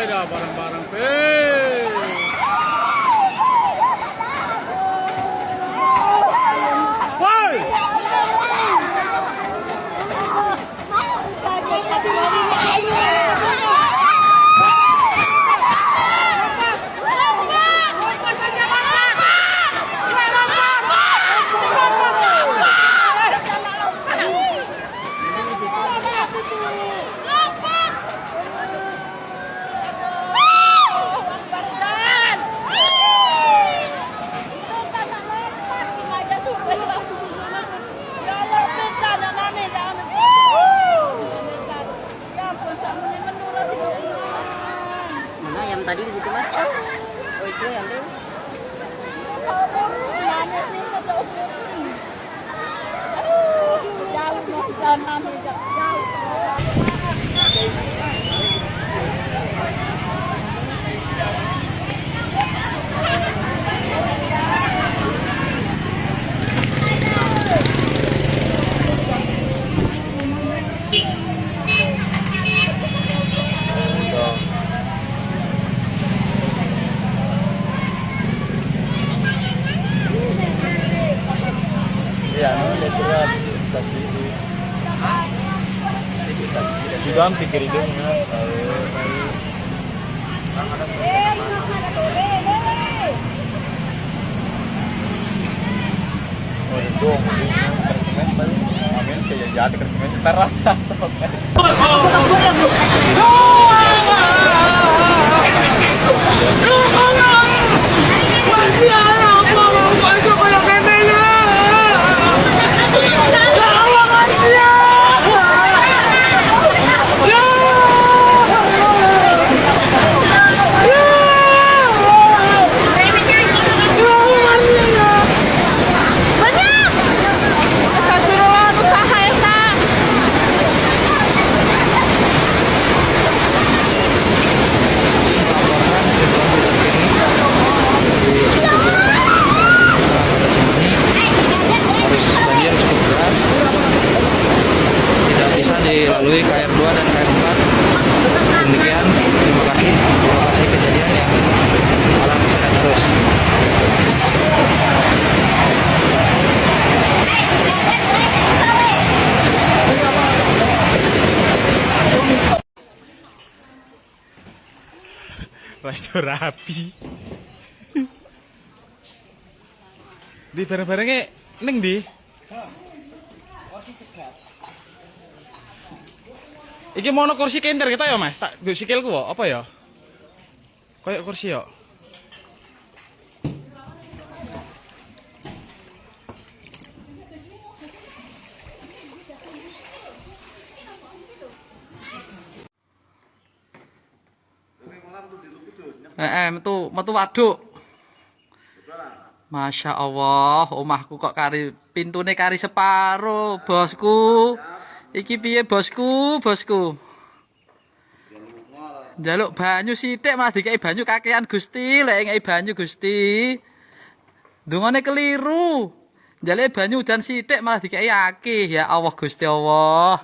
Dah bareng-bareng. Woi! Mana ayam tadi di situ, Mas? Oh, itu yang tuh. Iya, juga pikir hidungnya. Oh, itu amin kayak jadi kerja terasa. Arus banjir cukup deras, tidak bisa dilalui KR2 dan KR4. Demikian, terima kasih lokasi kejadian yang malam terseret arus. Wes rapi. Di bareng-barengnya neng di. Iki mono kursi kenter kita ya, Mas? Tak nggo sikilku kok, apa ya? Kayak kursi ya. Metu metu waduk. Masya Allah, omahku kok kari pintune kari separo, bosku. Iki piye bosku, bosku? Njaluk banyu sithik malah dikei banyu kakean Gusti, lek ngeki banyu Gusti. Ndungane keliru. Njaluk banyu udan sithik malah dikei akeh. Ya Allah Gusti Allah.